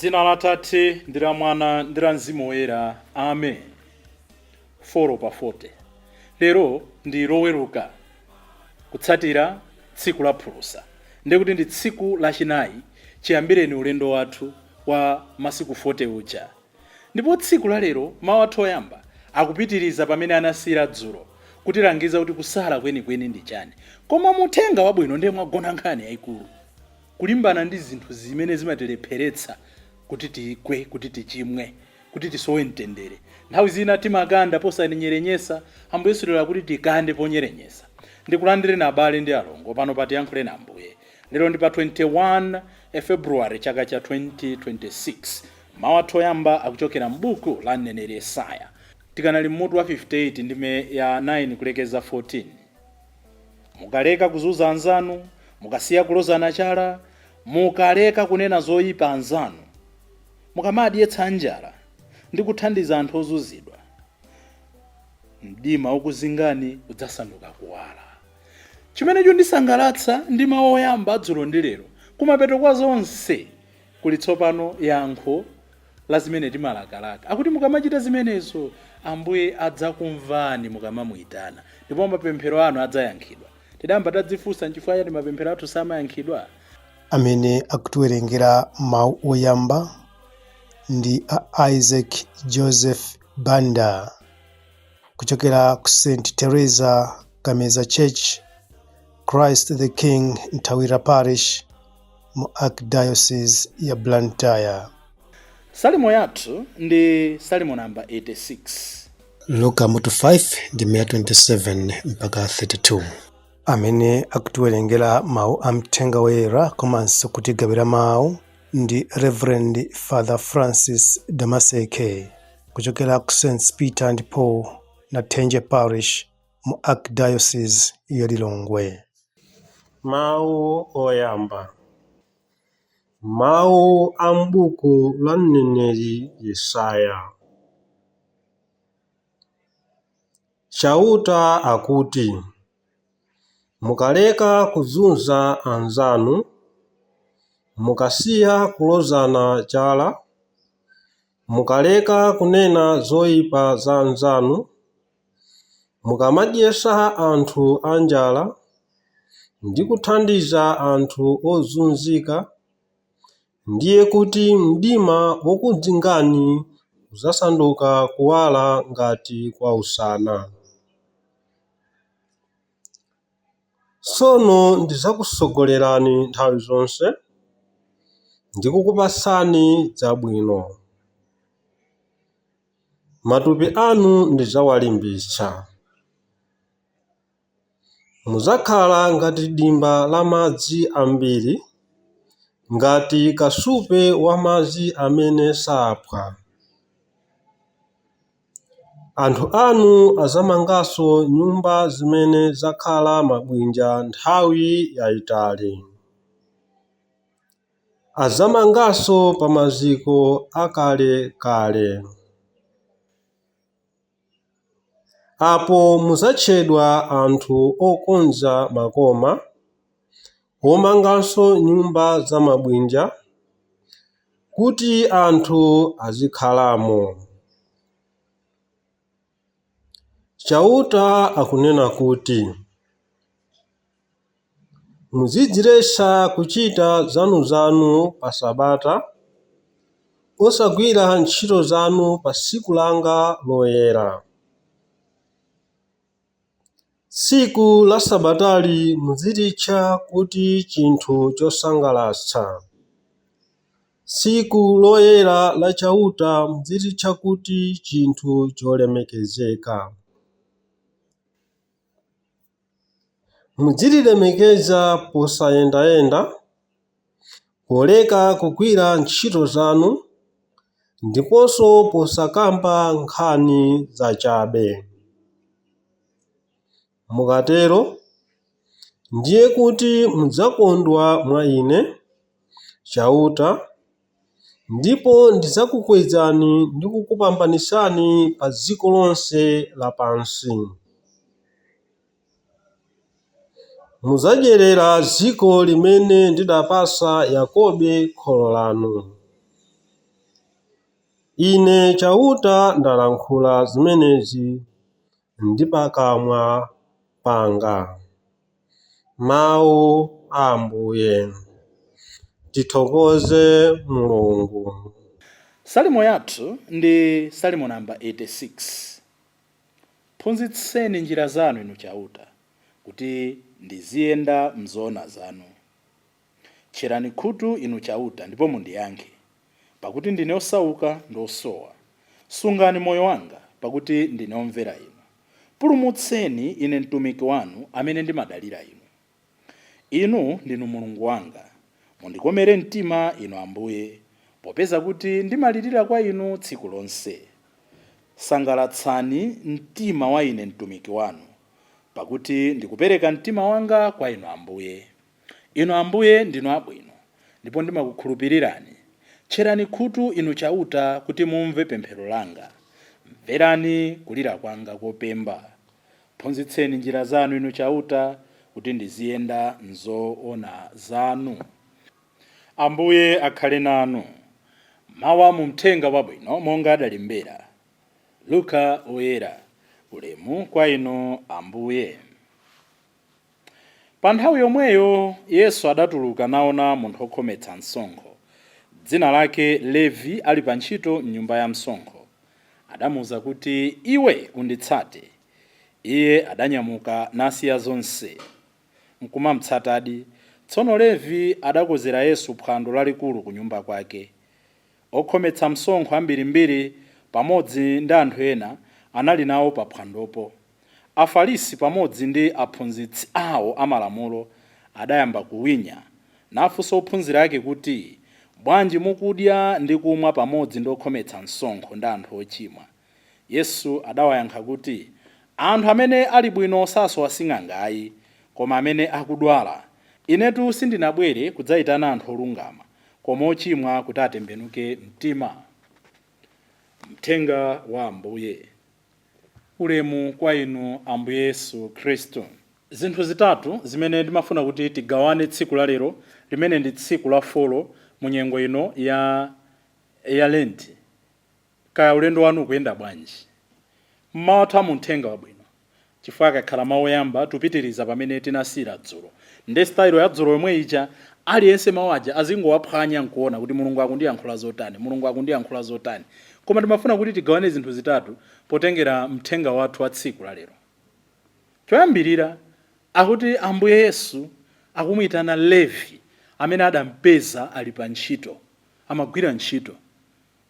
Dzina la Atate ndi la Mwana ndi la Mzimu Woyera. Amen. 4 pa 40. Lero ndi Loweruka kutsatira tsiku la phulusa, ndiye kuti ndi tsiku lachinayi chiyambireni ulendo wathu wa masiku 40 uja. Ndipo tsiku la lero mawu athu oyamba akupitiriza pamene anasiyira dzulo kutilangiza kuti kusala kwenikweni ndi chani. Koma mu uthenga wabwino ndiye mwagona nkhani yayikulu. Kulimbana ndi zinthu zimene zimatilepheretsa kuti tigwe, kuti tichimwe, kuti tisowe mtendere. Nthawi zina timakanda posanyerenyesa, Ambuye Yesu lero akuti tikande ponyerenyesa. Ndikulandireni abale ndi alongo pano pa Tiyankhuleni Ambuye. Lero ndi pa 21 February chaka cha 2026. Mawu athu oyamba akuchokera m'buku la mneneri Yesaya. Tikanali m'mutu wa 58 ndime ya 9 kulekeza 14. Mukaleka kuzunza anzanu, mukasiya kulozana chala, mukaleka kunena zoyipa anzanu, mukamadyetsa anjala ndi kuthandiza anthu ozunzidwa, mdima wokuzingani udzasanduka kuwala. Chimene chondisangalatsa ndi mawu oyamba dzulo ndi lero, kumapeto kwa zonse kuli tsopano yankho la zimene timalakalaka. Akuti mukamachita zimenezo, Ambuye adzakumvani mukamamuyitana, ndipo mapemphero anu adzayankhidwa. Tidayamba tadzifunsa nchifukwa chani mapemphero athu samayankhidwa? Amene akutiwerengera mawu oyamba ndi a Isaac Joseph Banda kuchokera ku St Teresa Kameza Church, Christ the King Nthawira Parish mu Archdiocese ya Blantyre. Salimo yathu ndi Salimo namba 86. Luka mutu 5 ndime ya 27 mpaka 32. Amene akutiwerengera mawu a Mthenga Woyera komanso kutigawira mawu ndi Reverend Father Francis Damaseke kuchokera ku St Peter and Paul Nathenje Parish mu Archdiocese ya Lilongwe. Mawu oyamba. Mawu a m'buku la mneneri Yesaya. Chauta akuti, Mukaleka kuzunza anzanu, mukasiya kulozana chala, mukaleka kunena zoipa za anzanu, Mukamadyetsa anthu anjala ndi kuthandiza anthu ozunzika, ndiye kuti mdima wokuzingani udzasanduka kuwala ngati kwa usana. Tsono ndidzakutsogolerani nthawi zonse, ndi kukupatsani zabwino. Matupi anu ndidzawalimbitsa. Mudzakhala ngati dimba la madzi ambiri, ngati kasupe wa madzi amene saphwa. Anthu anu adzamanganso nyumba zimene zakhala mabwinja nthawi yaitali. Adzamanganso pa maziko akalekale. Apo mudzatchedwa anthu okonza makoma, omanganso nyumba zamabwinja, kuti anthu azikhalamo. Chauta akunena kuti, Muzidziletsa kuchita zanuzanu pa Sabata, osagwira ntchito zanu pa tsiku langa loyera. Tsiku la Sabatali muzilitcha kuti chinthu chosangalatsa. Tsiku loyera la Chauta muzilitcha kuti chinthu cholemekezeka. Muzililemekeza posayendayenda, poleka kugwira ntchito zanu, ndiponso posakamba nkhani zachabe. Mukatero, ndiye kuti mudzakondwa mwa Ine, Chauta, ndipo ndidzakukwezani ndi kukupambanitsani pa dziko lonse lapansi. Mudzadyerera dziko limene ndidapatsa Yakobe kholo lanu. Ine Chauta ndalankhula zimenezi ndi pakamwa panga. Mawu a Ambuye. Tithokoze Mulungu. Salimo yathu ndi Salimo namba 86. Phunzitseni njira zanu, inu Chauta, kuti ndiziyenda mzoona zanu. Tcherani khutu, inu Chauta, ndipo mundiyankhe, pakuti ndine osauka ndi osowa. Sungani moyo wanga, pakuti ndine omvera inu. Pulumutseni ine mtumiki wanu amene ndimadalira inu. Inu ndinu Mulungu wanga, mundikomere mtima, inu Ambuye, popeza kuti ndimalirira kwa inu tsiku lonse. Sangalatsani mtima wa ine mtumiki wanu, pakuti ndikupereka mtima wanga kwa inu Ambuye. Inu Ambuye ndinu abwino, ndipo ndimakukhulupirirani. Tcherani khutu, inu Chauta, kuti mumve pemphero langa. Mverani kulira kwanga kopemba. Phunzitseni njira zanu, inu Chauta, kuti ndiziyenda mzoona zanu. Ambuye akhale nanu. Mawu mu Mthenga Wabwino monga adalembera Luka Oyera. Ulemu kwa inu, Ambuye. Pa nthawi yomweyo Yesu adatuluka naona munthu wokhometsa msonkho, dzina lake Levi, ali pa ntchito mnyumba ya msonkho. Adamuwuza kuti, "Iwe unditsate." Iye adanyamuka nasiya zonse nkumamutsatadi. Tsono Levi adakonzera Yesu phwando lalikulu ku nyumba kwake. Okhometsa msonkho ambirimbiri pamodzi ndi anthu ena anali nawo pa phwandopo. Afarisi pamodzi ndi aphunzitsi awo amalamulo adayamba kuwinya, nafunsa ophunzira ake kuti, "Bwanji mukudya ndi kumwa pamodzi ndi okhometsa msonkho ndi anthu ochimwa?" Yesu adawayankha kuti, "Anthu amene ali bwino sasowa sing'anga ayi, koma amene akudwala. Inetu sindinabwere kudzayitana anthu olungama, koma ochimwa kuti atembenuke mtima." Mthenga wa Ambuye. Ulemu kwa inu, Ambuye Yesu Khristu. Zinthu zitatu zimene ndimafuna kuti tigawane tsiku la lero, limene ndi tsiku la 4 mu nyengo ino ya Lenti. Kaya ulendo wanu ukuyenda bwanji? Mmawu athu amuthenga wabwino, chifukwa akakhala mawu oyamba, tupitiriza pamene tinasiyira dzulo ndi style ya dzulo yomwe ija. Aliyense mawu aja azingowaphwanya nkuona kuti Mulungu akundiyankhula zotani, Mulungu akundiyankhula zotani. Koma timafuna kuti tigawane zinthu zitatu potengera mthenga wathu wa tsiku la lero. Choyambirira, akuti Ambuye Yesu akumuyitana Levi amene adampeza ali pa ntchito, amagwira ntchito.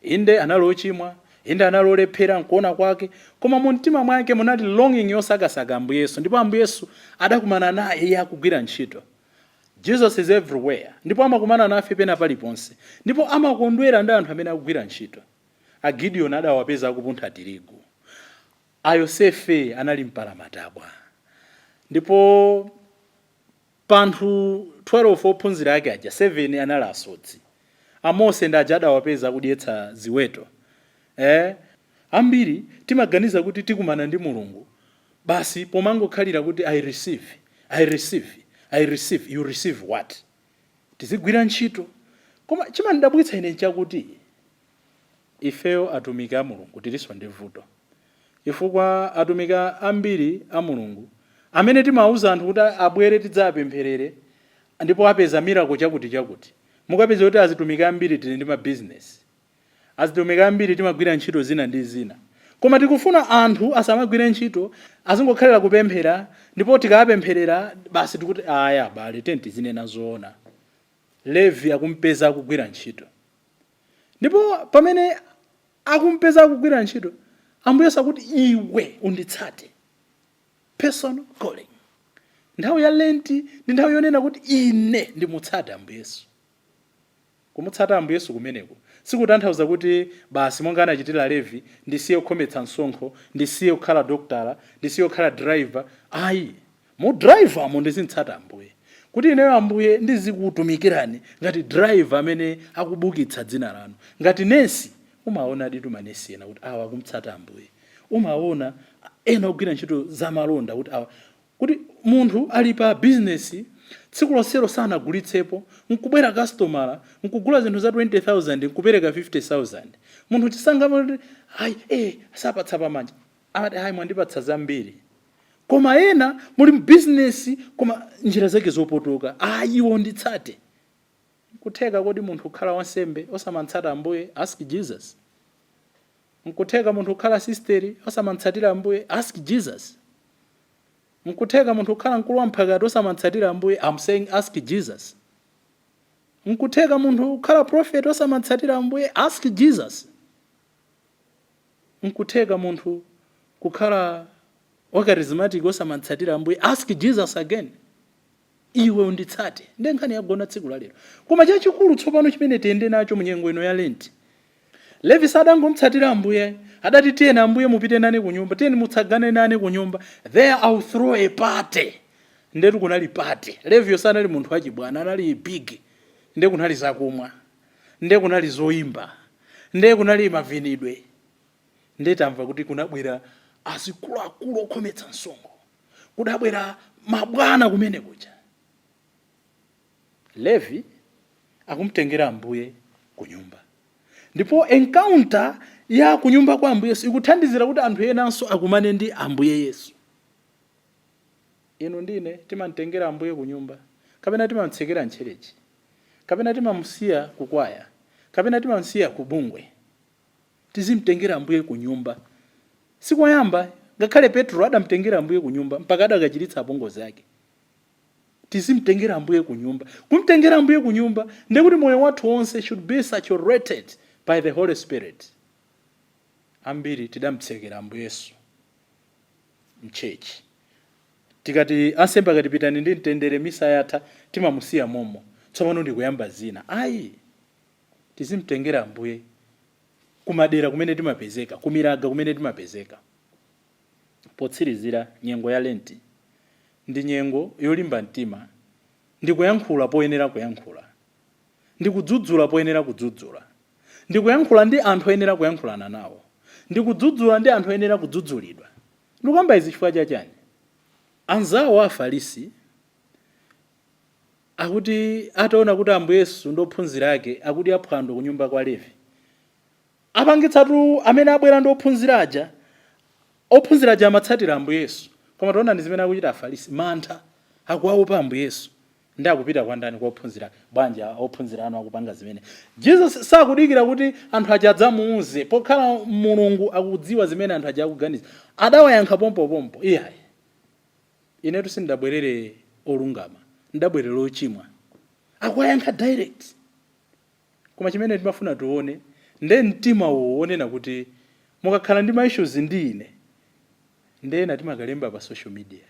Inde anali ochimwa, inde anali olephera nkuona kwake, koma mu mtima mwake munali longing yosakasaka Ambuye Yesu, ndipo Ambuye Yesu adakumana naye iye akugwira ntchito. Jesus is everywhere, ndipo amakumana nafe pena paliponse, ndipo amakondwera ndi anthu amene akugwira ntchito. A Gideon adawapeza akupuntha tirigu, a Yosefe anali mpalamatabwa, ndipo pa anthu 12 ophunzira ake aja, 7 anali asodzi. Amose ndi aja adawapeza akudyetsa ziweto. Ambiri timaganiza kuti tikumana ndi Mulungu basi pomangokhalira kuti "I receive, I receive, I receive." You receive what? Tizigwira ntchito. Koma chimandidabwitsa ine nchakuti ifeyo atumiki a Mulungu tilinso ndi vuto, chifukwa atumiki ambiri a Mulungu amene timawuza anthu kuti abwere tidzapempherere ndipo apeza miracle chakuti chakuti, mukapeza kuti azitumiki ambiri tili ndi mabizinesi, azitumiki ambiri timagwira ntchito zina ndi zina, koma tikufuna anthu asamagwire ntchito, azingokhalira kupemphera, ndipo tikapempherera basi tikuti aya. Abale, tizinena zoona. Levi akumpeza akugwira ntchito, ndipo pamene akumpeza akugwira ntchito, Ambuye sakuti, "Iwe unditsate." Personal calling. Nthawi ya Lenti ndi nthawi yonena kuti ine ndimutsate Ambuye Yesu. Kumutsata Ambuye Yesu kumeneko sikutanthauza kuti basi, monga anachitira Levi, ndisiye kukhometsa msonkho, ndisiye kukhala doktala, ndisiye kukhala driver. Ayi, mu driver mo ndizimtsata Ambuye, kuti ineyo, Ambuye, ndizikutumikirani ngati driver amene akubukitsa dzina lanu, ngati nesi. Umaona ditu manesi ena kuti awa akumtsata Ambuye. Umaona ena ogwira ntchito zamalonda kuti awa, kuti munthu ali pa bizinesi. Tsiku lonselo sanagulitsepo, nkubwera kastomala nkugula zinthu za 20,000, nkupereka 50,000. Munthu chisangama ayi, sapatsa pamanja, amati, "Ayi, mwandipatsa zambiri." Koma ena muli mbizinesi, koma njira zake zopotoka. Ayiwo nditsate. Nkutheka kodi munthu kukhala wansembe osamatsata Ambuye? Ask Jesus. Nkutheka munthu kukhala sisteri osamatsatira Ambuye? Ask Jesus. Nkutheka munthu kukhala mkulu wamphakati osamatsatira Ambuye? I'm saying, ask Jesus. Nkutheka munthu kukhala prophet osamatsatira Ambuye? Ask Jesus. Nkutheka munthu kukhala wa charismatic osamatsatira Ambuye? Ask Jesus again. Iwe unditsate, ndiye nkhani yagona tsiku la lero. Koma chachikulu tsopano chimene tiyende nacho munyengo ino ya Lenti, Levi sadangomutsatira Ambuye. Adati, "Tiyeni Ambuye, mupite nane ku nyumba, tiyeni mutsagane nane ku nyumba. There I'll throw a party." Ndetu kunali party. Leviyo sanali munthu wachibwana, anali big. Nde kunali zakumwa, nde kunali zoyimba, nde kunali mavinidwe. Nde tamva kuti kunabwera azikuluakulu okhometsa msonkho, kudabwera mabwana kumene kuja. Levi akumtengera Ambuye ku nyumba, ndipo encounter ya kunyumba kwa Ambuye Yesu ikuthandizira kuti anthu enanso akumane ndi Ambuye Yesu. Inu ndine timamtengera Ambuye ku nyumba, kapena timamtsekera mtcherechi, kapena timamusiya kukwaya, kapena timamusiya ku bungwe? Tizimtengera Ambuye ku nyumba. Sikoyamba, ngakhale Petro adamtengera Ambuye ku nyumba mpaka adakachiritsa apongozi ake. Tizimtengera Ambuye ku nyumba. Kumtengera Ambuye ku nyumba ndekuti moyo wathu wonse should be saturated by the Holy Spirit. Ambiri tidamtsekera Ambuye Yesu mchechi. Tikati ansembe akati, "Pitani ndi mtendere, misa yatha," timamusiya momo, tsopano ndikuyamba zina. Ayi, tizimtengera Ambuye kumadera kumene timapezeka, kumilaga kumene timapezeka. Potsirizira, nyengo ya Lenti ndi nyengo yolimba mtima, ndikuyankhula poyenera kuyankhula, ndikudzudzula poyenera kudzudzula, ndikuyankhula ndi anthu oyenera kuyankhulana nawo, ndikudzudzula ndi anthu oyenera kudzudzulidwa. Ndikuyamba izi chifukwa chachani? Anzawo a Afarisi akuti ataona kuti Ambuye Yesu ndi ophunzira ake akudya phwando kunyumba kwa Levi, apangitsatu amene abwera ndi ophunzira aja. Ophunzira aja amatsatira Ambuye Yesu, koma taonani zimene akuchita Afarisi. Mantha, akuwaopa Ambuye Yesu, ndi akupita kwa ndani? Kwa ophunzira. "Bwanji ophunzira anu akupanga zimene?" Jesus sakudikira kuti anthu aja adzamuuze. Pokhala Mulungu, akudziwa zimene anthu aja akuganiza. Adawayankha pompopompo, "Iyayi, inetu sindabwerere olungama, ndabwerera ochimwa." Akuwayankha direct. Koma chimene timafuna tione nde mtima uwo wonena kuti mukakhala ndi ma issues ndi ine, nde ena timakalemba pa social media,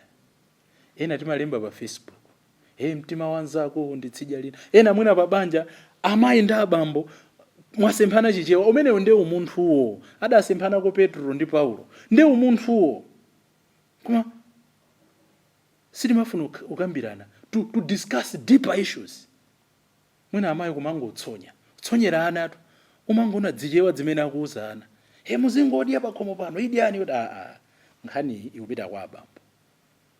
ena timalemba pa Facebook, "Hey, mtima wanzako ndi tsidya lina." Ena mwina pa banja, amayi ndi abambo, mwasemphana Chichewa. Umenewo nde umunthuwo adasemphanako Petro ndi Paulo, nde umunthuwo. Koma sitimafuna kukambirana, to discuss deeper issues. Mwina amayi kumangotsonya kutsonyera ana atu, umangoona dzichewa zimene akuuza ana, "He, muzingodya pakhomo pano, idyani." Kuti aa, nkhani ikupita kwa abambo,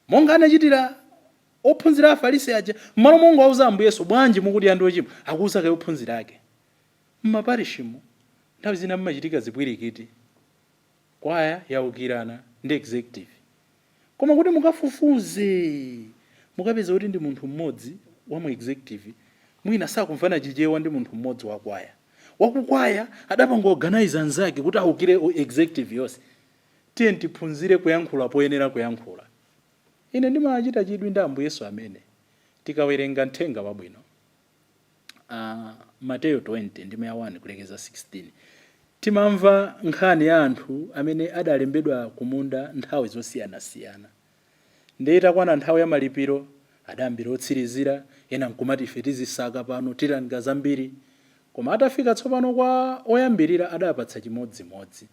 monga anachitira ophunzira Afarisi aja. Mmalo mongo auza Ambuye Yesu, "Bwanji mukudya ndi ochimwa?" akuuza kaye ophunzira ake. Mmaparishimu nthawi zina mmachitika zipwirikiti, kwaya yaukirana ndi executive, koma kuti mukafufuze mukapeza kuti ndi munthu mmodzi wa mu executive mwina sakumvana Chichewa ndi munthu mmodzi wa kwaya. Wakukwaya adapanga organize anzake kuti aukire executive yonse. Tiye tiphunzire kuyankhula poyenera kuyankhula. Ine ndimachita chidwi ndi Ambuye Yesu amene tikawerenga mthenga wabwino, Mateyo 20 ndime ya 1 kulekeza 16, timamva nkhani ya anthu amene adalembedwa kumunda nthawi zosiyanasiyana. Ndiye itakwana nthawi ya malipiro, adayambira otsirizira. Ena nkumati, "Ife tizisaka pano, tilanga zambiri." Koma atafika tsopano kwa oyambirira, adapatsa chimodzimodzi.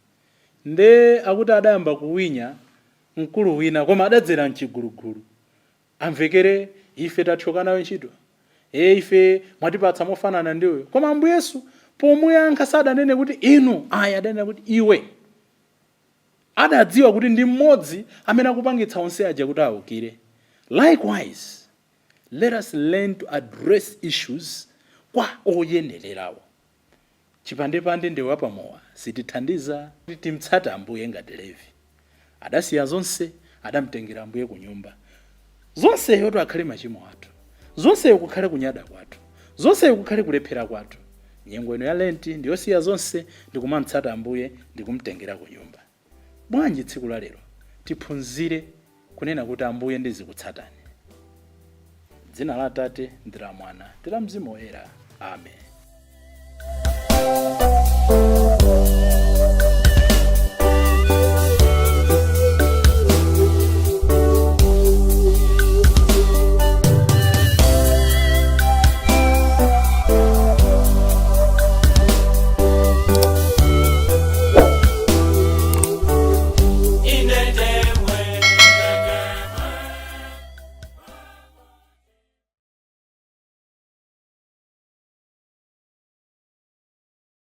Nde akuti adayamba kuwinya mkulu wina, koma adadzera mchigulugulu, amvekere, "Ife tathyoka nayo ntchito, e ife mwatipatsa mofanana ndi uyo." Koma Ambuye Yesu pomuyankha sadanene kuti "inu", ayi, adanena kuti "iwe". Adadziwa kuti ndi mmodzi amene akupangitsa onse aja kuti awukire. Likewise, Let us learn to address issues kwa oyenererawo. Chipandepande ndi wapamowa sitithandiza. Timtsate Ambuye ngati Levi adasiya zonse, adamtengera Ambuye ku nyumba. Zonseyo to akhale machimo athu, zonseyo kukhale kunyada kwathu, zonseyo kukhale kulephera kwathu. Nyengo ino ya Lenti ndiyosiya zonse ndikumamtsata Ambuye, ndikumtengera ku nyumba. Bwanji tsiku la lero tiphunzire kunena kuti, "Ambuye, ndizikutsatani"? Dzina la Atate ndi la Mwana ndi la Mzimu Woyera, amen.